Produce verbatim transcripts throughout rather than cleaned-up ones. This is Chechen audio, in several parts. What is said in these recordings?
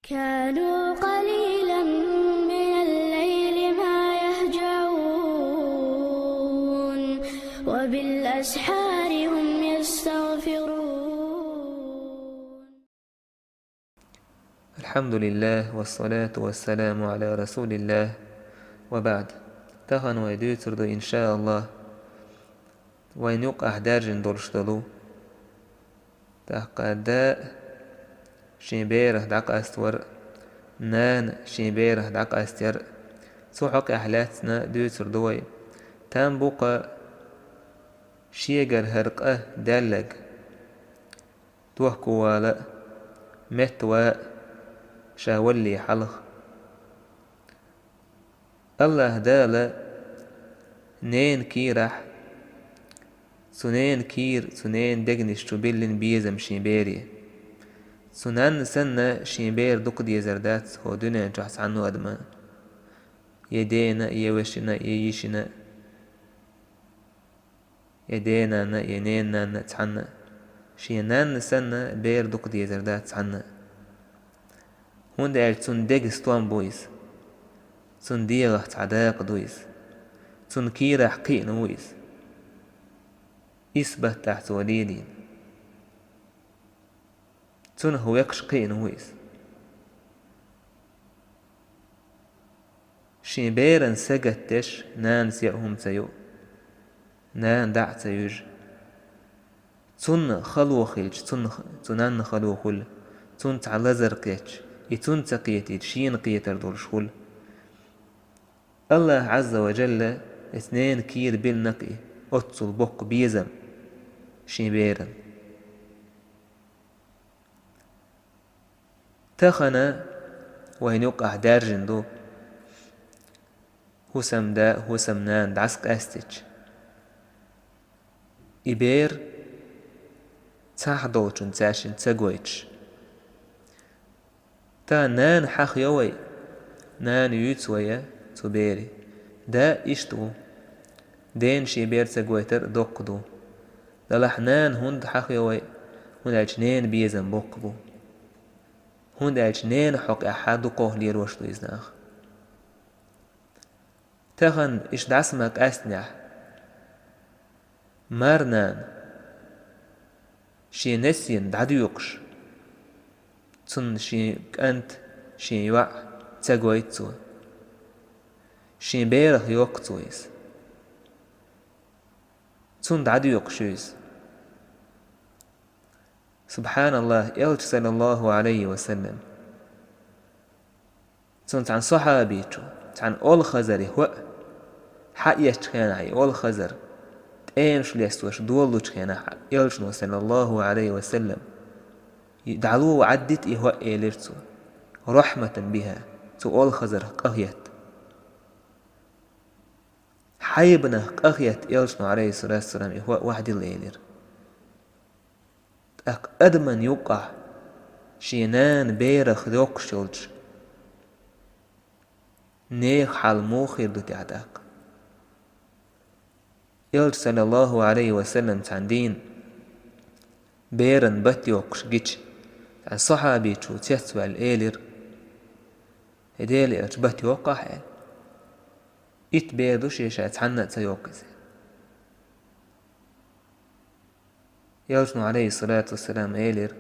كانوا قليلا من الليل ما يهجعون، وبالأسحار هم يستغفرون. الحمد لله، والصلاة والسلام على رسول الله، وبعد. Тахан вай дуьйцур ду, иншааллахӀ, вайн юкъахь даьржина долуш долу. ТӀаккха да шен берах дӀакъаставар, нана шен берах дӀакъастаяр, цу хьокъехь лаьцна дуьйцур ду вай. Там бу-кха шегара хӀара къа даьлларг, тохкавала а, меттавала а ша валале хьалха. АллахӀ Дала ненан кийрахь, цу ненан кийра, цу ненан дегнаш чу биллина безам шен бере. Цу нанна санна шен бер дукха дезар дац хӀокху дуьнен чохь цхьанна адамна, я дена, я вешина, я йишина. Я ден-нанна, я ненан-нанна цхьанна. Шен нанна санна бер дукха дезар дац цхьанна. ХӀунда аьлча цунна дега стом бу иза. Цунна дегӀах цхьа дакъа ду иза. Цунна кийрахь кхиъна ву иза. Исс баттахь цо лелийна. Цунах векхаш кхиъна ву иза. Шен беран сагатдеш нанас яа хӀума ца ю, нана дӀа а ца юьжу. Цунна хало хилча, цунна х-, цу нанна хало хуьлу, цунна цхьа лазар кхетча, и цунна ца кхетийта, шена кхетар долуш хуьлу. АллахӀ Ӏазза ва Жалла эцу ненан кийра биллина-кх и оццул боккха безам шен беран. Тахана вайн юкъахь даьржина ду хӀусамда, хӀусамнана дӀасакъаьстича. И бер цхьаъ долчун цаьршинна ца гойтуш. Тахана нана хьахайо вай, нана юьйцу вай цу бере. Да иштта ву. Дена шен бер ца гойтар а доккха ду. Делахь нана хӀунда хьахайо вай? ХӀунда аьлча ненан безам боккха бу. ХӀунда аьлча ненан хьокъехь дукхох лелош ду иза нах. Тахана иштта дӀаса ма къаьстинехь, марнана шен несана дӀадоькъуш, цунна шен кӀант, шен йоӀ ца гойту цо. Шен берах йоккху цо иза. Цунна дӀадоькъуш ю иза. СубхьаналлахӀ, Элча, саллаллахӀу Ӏалайхи ва саллам, цунна цхьана сахьабичо, цхьана олхазаре хӀоъ хьаэцчу хенахь, и олхазар тӀемаш лесталуш долалучу хенахь, Элчано, саллаллахӀу Ӏалайхи ва саллам, и дӀало, Ӏаддита и хӀоъ, элира цо, рахьматан бихӀа, цу олхазарх къахетта. Хьайбанах къахетта Элчано, Ӏалайхи ссалату вассалам, и хӀоъ вахдилла элира. ТӀаккха адаман юккъахь шен нана берах йоккхуш йолчу нехан хьал муха хир ду техьа тӀаккха? Элча, саллаллахӀу Ӏалайхи ва саллам, цхьана дийнахь беран бат йоккхуш гича, цхьана сахьабичо цецваьлла элира: «ХӀей, Делан Элча, бат йоккху ахь?» — аьлла. «Итт бер ду шен, ша цхьанна а ца йоккху иза». Элчано, Ӏалайхи ссалату вассалам, элира: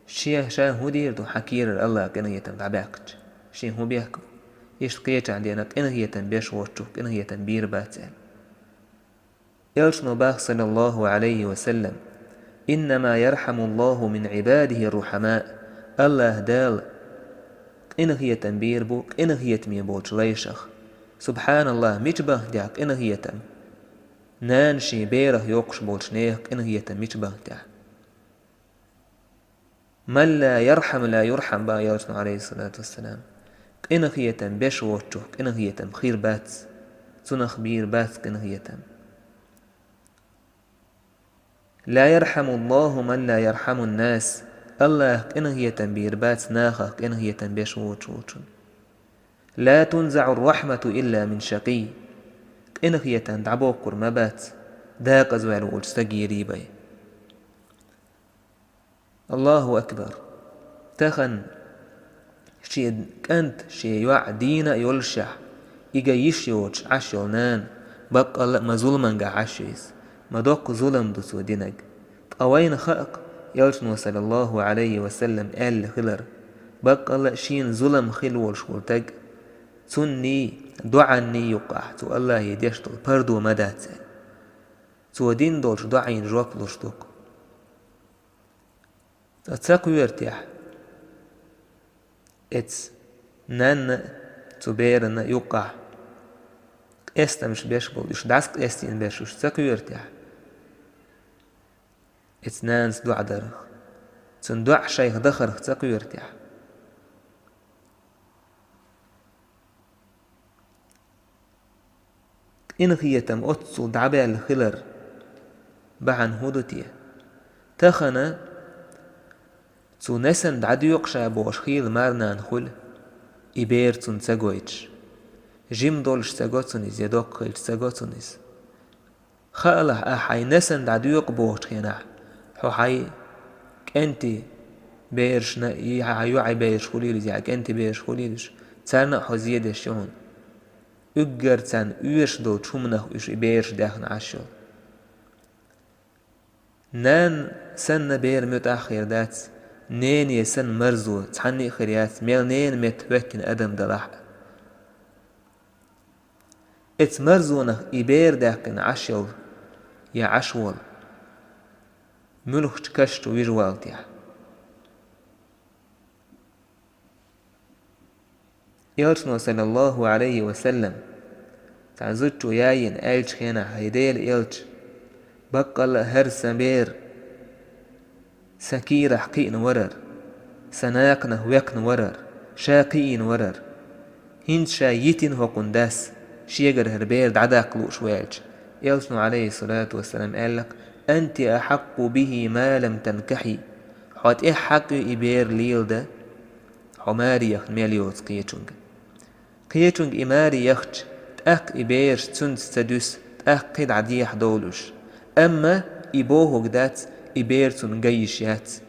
«Шен ша хӀун дийр ду хьан кийрара АллахӀа къинхетам дӀабаьккхича? Шен хӀун бехк бу? Иштта кхечахьан дена къинхетам беш воцчух къинхетам бийр бац», — аьлла. Элчано боху, саллаллахӀу Ӏалайхи ва саллам: «Иннама ярхьамуллахӀу мин Ӏибадихи рухьамаа». АллахӀ Дала къинхетам бийр бу къинхетаме болчу лайшах. СубхьаналлахӀ, мича бахана техьа къинхетам? Нана шен берах йоккхуш болчу нехан къинхетам мича бахана техьа? «Ман ла ярхьам, ла юрхьам», — боху Элчано, Ӏалайхи ссалату вассалам. Къинхетам беш воцчух къинхетам хир бац, цунах бийр бац къинхетам. «Ла ярхьамуллахӀу ман ла ярхьамун нас». АллахӀа къинхетам бийр бац нахах къинхетам беш воцуш волчунна. «Ла тунзаӀур рахьмату илла мин шакий». Къинхетам дӀабоккхур ма бац декъаза ваьлла волчу стаге бен. АллахӀу акбар! Тахана Шен кӀант, шен йоӀ дийна а йоллашехь, и ган йиш йоцуш Ӏаш йолу нана, баккъалла а ма зуламангахь Ӏаш ю иза, ма доккха зулам ду цо динарг. Ткъа вайна хаьа-кх, Элчано, саллаллаху Ӏалайхи ва саллам, аьлла хилар: баккъалла а шена зулам хилла волуш волу стаг, цунний, доӀанний юккъехь цо Аллахье деш долу пардо ма дац аьлла. Цо дина долчу доӀина жоп луш ду-кх. Ткъа ца кхоьру техь, эцу нанна а, цу берана а юккъехь къестамаш беш болу, уьш дӀасакъестийна берш уьш ца кхоьру техь, эцу нанас доӀа дарх, цуьнан доӀа шайх дахарх ца кхоьру техь? Къинхетам оццул дӀабаьлла хилар бахьана хӀун ду те? Тахана цу несана дӀадоькъу ша бохуш хийла марнана хуьлу, и бер цунна ца гойтуш. Жима долуш ца го цунна иза, я доккха хилча ца го цунна иза. Хаалахь, ахь хьайн несана дӀадоькъу бохучу хенахь, хьо хьайн кӀентий берашна, и хьан йоӀе бераш хуьлийла иза, я кӀентий бераш хуьлийла уьш, царна а хьо зен деш ю хьуна. Уьггар царна оьшуш долчу хӀуманах уьш и бераш даьхна Ӏаш йолу. Нана санна бер муьтӀахь а хир дац, нене санна марзо цхьанна а хир яц, мел ненан метта хӀоьттина адам далахь а. Эцу марзонах и бер даьккхина Ӏаш йолу, я Ӏаш волу, муьлххачу каш чу вижа валлалц. Элчано, саллаллаху Ӏалайхи ва саллам, цхьана зудчо яйина аьллачу хенахь: «ХӀай Делан элча, баккъалла а хӀара сан бер сан кийрахь кхиъна варара, сан наканах векхна варара, ша кхиийна варара. ХӀинца ша йитина хӀокхуьнан дас, шегара хӀара бер дӀадаккха лууш ваьлча». Элчано, Ӏалайхиссалату вассалам, аьлла-кх: «Анти ахьакъкъу бихӀи ма лам танкихьи». Хьо тӀехь хьакъ ю и бер леладан, хьо маре яхна мел йоцу кхечуьнга. Кхечуьнга и маре яхча, тӀаккха и бераш цуьнца ца дуьсу, тӀаккха кхин дӀа дехьа довлуш. Амма и бохург дац, и бер цунна ган йиш яц,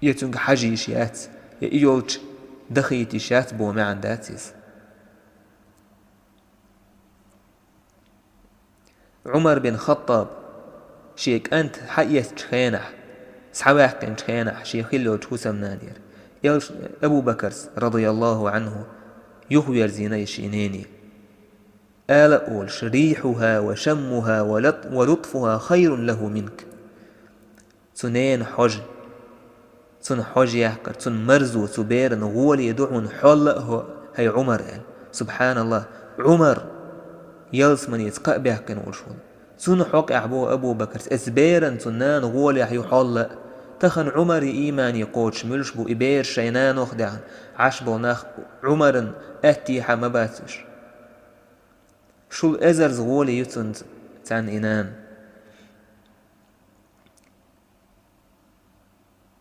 я цуьнга хьажа йиш яц, я и йолчу дахийта йиш яц боху маьӀна дац иза. Ӏумар бин Хаттаб шен кӀант схьаэцначу хенахь, схьаваьккхинчу хенахь, шен хилла йолчу хӀусамнанера, Элча-, Абу Бакарс, радияллаху Ӏанху, юхаверзийна и шен нене. Ала а олуш: «РихӀуха ва шаммуха ва лат-, ва лутфуха хайрун лаху минк». Цу ненан хьожа, цунна хьожа яккхар, цунна марзо, цу берана гӀоле ду хьуна хьол а хӀо, хӀай Ӏумар, аьлла. СубхьаналлахӀ, Ӏумар ялсаманица кхаъ баьккхина волуш волу. Цунна хьокъехь боху Абу Бакарс: «Эцу берана цу нанан гӀолехь ю хьол а». Тахана Ӏумаран иймане кхочуш муьлш бу и бераш шайн нанох а даьхна Ӏаш болу нах, Ӏумаран аттехьа ма бац уьш. Шул эзарза гӀоле ю цунна царна и нана.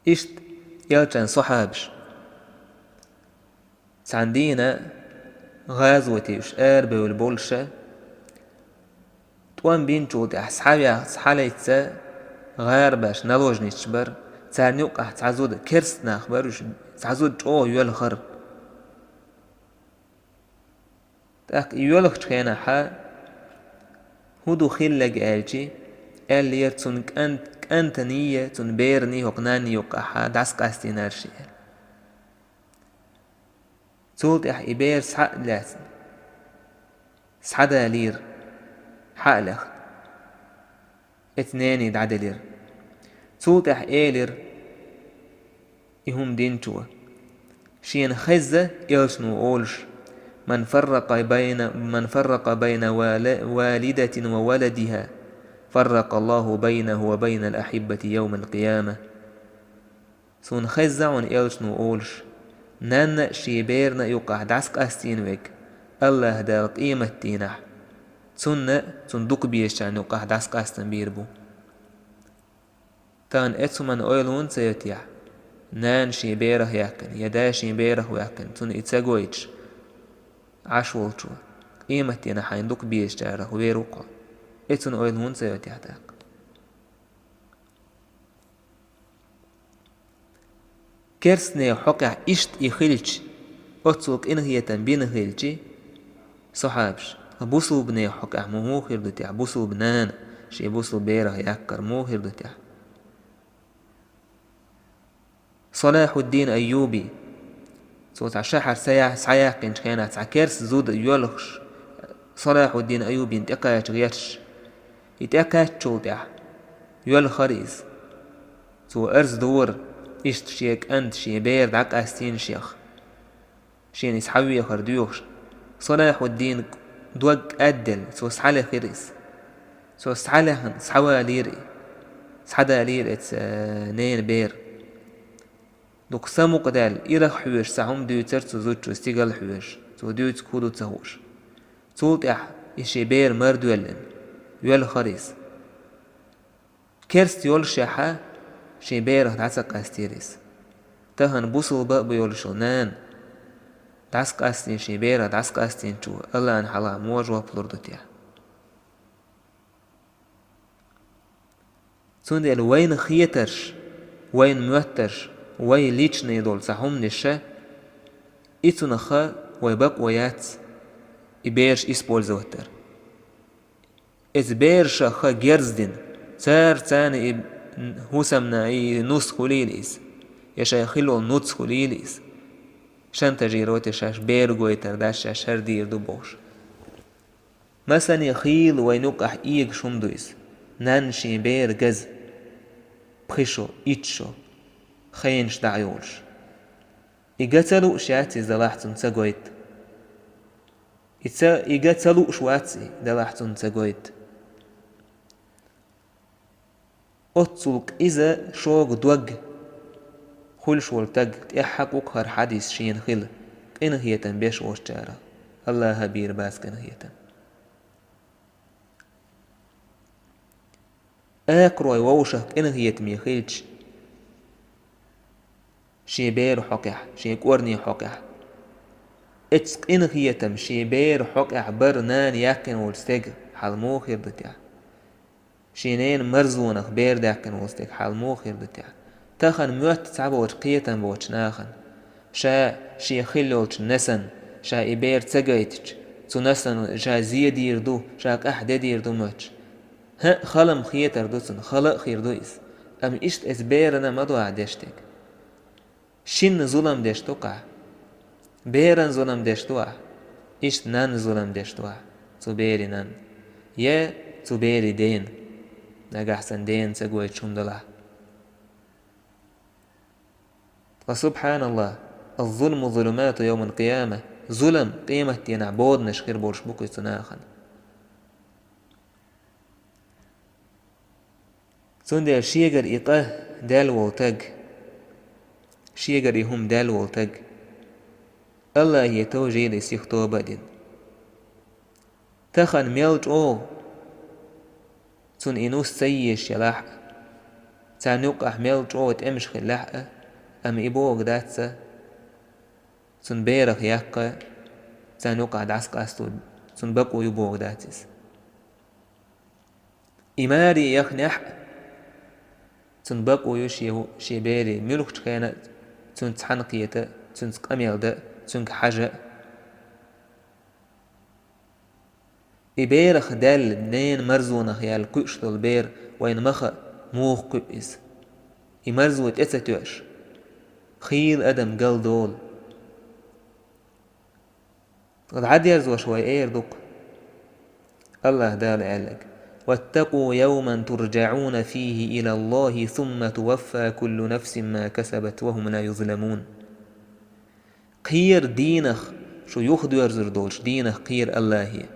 Иштта Элчан сахьабаш. Цхьана дийнахь гӀазоте уьш арабевлла болуша, тӀом бинчул тӀаьхьа схьавеха, схьалаьцна гӀарабаш, наложницаш бара, царна юккъехь цхьа зуда, керста нах бара уьш, цхьа зуда чӀогӀа йоьлхура. ТӀаккха и йоьлхучу хенахьа хӀун ду хилларг аьлча, аьллера цунна кӀант-, кӀантаний, цунна бераний хӀокху нанний юккъехьа дӀасакъастийнера ши аьлла. Цул тӀаьхьа и бер схьа а лаьцна, схьадалийра, схьа а лехна. Эцу нене дӀаделира. Цул тӀаьхьа элира и хӀума динчо: «Шена хезза, Элчано олуш: „Ман фарракъа байна, ман фарракъа байна вала-, валидатин ва валадиха, фарракъа Аллаху байнаху ва байнал ахьиббати йовмал къияма“». Суна хезза хьуна Элчано олуш: «Нанна а, шен берана а юккъехь дӀасакъастийна верг, АллахӀ Дала къематдийнахь цунна а, цунна дукха безачарна юккъехь дӀасакъастам бийр бу». Тахана эцу хӀуманна ойла хӀунда ца йо техьа? Нана шен берах яьккхина, я да шен берах ваьккхина, цунна и ца гойтуш Ӏаш волчо, къематдийнахь хьайна дукха безачарах вер ву-кх хьо. Эцунна ойла хӀунда ца йо техьа тӀаккха? Керстнех хьокъехь иштта и хилча, оццул къинхетам бина хилча, сахьабаш, бусулбанех хьокъехь ма хӀун хир ду техь, бусулба нана, шен бусулба берах яккхар ма хир ду техь. Салахьуддин Айюби, цо цхьа шахьар схьаяьккхинчу хенахь цхьа керста зуда йоьлхуш, Салахьуддин Айюбина тӀекхача гӀерташ, и тӀекхаьччул тӀаьхьа йоьлхара иза. Цо арз дора, иштта шен кӀанта шен бер дӀакъастийна шех. Шена иза схьавехар доьхуш, Салахьуддин дог кӀадделла, цо схьалехира иза. Цо схьалехна, схьавалийра и. Схьадалийра эца, э, ненан бер. Дукха самукъадаьлла, ирах хьоьжуш цхьа хӀума дуьйцура цу зудчо, стигала хьоьжуш, цо дуьйцург хӀун ду ца хууш. Цул тӀаьхьа и шен бер мара доьллина, йоьлхара иза. Керста йолушехь, шен берах дӀа ца къастийра иза. Тахана бусулба а бу йолуш йолу нана, дӀасакъастийна шен берах дӀасакъастийначо, Аллахьан хьалха мо жоп лур ду техь. Цундела вайна хетарш, вайна моьттарш, вай личный долу цхьа хӀуманаш, и цунах вай бакъо яц, и бераш использовать дар. Эца берашах герз дина, цара царна и хӀусамна и нус хуьлийла иза, я шайн хиллол нуц хуьлийла иза. Шантажировать, шаьш бер гойтар дац, шаьш хӀара дийр ду бохуш. Масане хийла вайн юккъахь эгаш хӀума ду иза. Нанна шен бер газа, пхи шо, итт шо, хенаш дӀа а йолуш. И ган ца лууш яц иза, делахь цунна ца гойту. И ца, и ган ца лууш вац и, делахь цунна ца гойту. Оццул къиза шога дог хуьлуш волу стаг тӀаьххьа кху кхара хьадис шена хила, къинхетам беш волчарах. Аллахьа бийр бац къинхетам. Акхарой вовшах къинхетаме хилча, шен бер хьокъехь, шен кӀорни хьокъехь. Эцу къинхетам шен бер хьокъехь бар нана яьккхина волчу стеган хьал муха хир ду техь? Шен ненан марзонах бер даьккхина волу стеган хьал муха хир ду техь? Тахана моьтту цхьаболчу кхетам боцчу нахана, ша шен хилла йолчу насан, ша и бер ца гайтича, цу насан ша зе дийр ду, ша къаьхьа де дийр ду моьттуш. ХӀаъ, хала-м хетар ду цунна, хала а хир ду иза. Амма иштта эцу берана ма ду ахь деш дерг. Шинна зулам деш ду-кх ахь. Беран зулам деш ду ахь. Иштта нанна зулам деш ду ахь. Цу берийн нанна. Я цу берийн дена. Нагахь санна дена ца гойтуш хӀума далахь. Ткъа, субхьаналлахь, «Аз-зулму зулумату йовмал-къияма». Зулам къематдийнахь боданаш хир болуш бу-кх иза цу нахана. Цундела шегара и къа даьлла волу стаг, шегара и хӀума даьлла волу стаг, Аллахье товжийла и сиха тоба а дина. Тахана мел чӀогӀа цунна и нус ца езаш елахь а, царна юккъахь мел чӀогӀа тӀемаш хиллехь а, амма и бохург дац цунна берах яккха, царна юккъахь дӀасакъасто цунна бакъо ю бохург дац иза. И маре яхнехь а, цунна бакъо ю шен, шен берийн муьлххачу хенахь а цуьнца цхьаьна кхета а, цуьнца къамел дан а, цуьнга хьажа а. И берах даьлла, ненан марзонах яьлла кхуьуш долу бер вайна ма хаьа, муха кхуьу иза. И марзо тӀе ца тоьуш, хийла адам галдолу. ДӀадерзош вай эр ду-кх. Аллахь Дала аьлларг: «Ваттакъу йовман турджаӀуна фийхи илаллахьи, сумма туваффа куллу нафсин ма касабат ва хӀум ла юзламун». Кхера дийнах, шу юхадоьрзур долчу дийнах кхера Аллахье.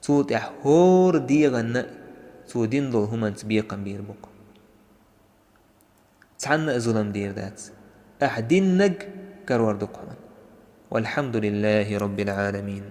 Цул тӀаьхьа хӀора дегӀанна а цо дина долу хӀуманца бекхам бийр бу-кх. Цхьанна а зулам дийр дац. Ахьа диннарг карор ду-кх хьуна. Валхьамдулиллахьи роббил Ӏаламин.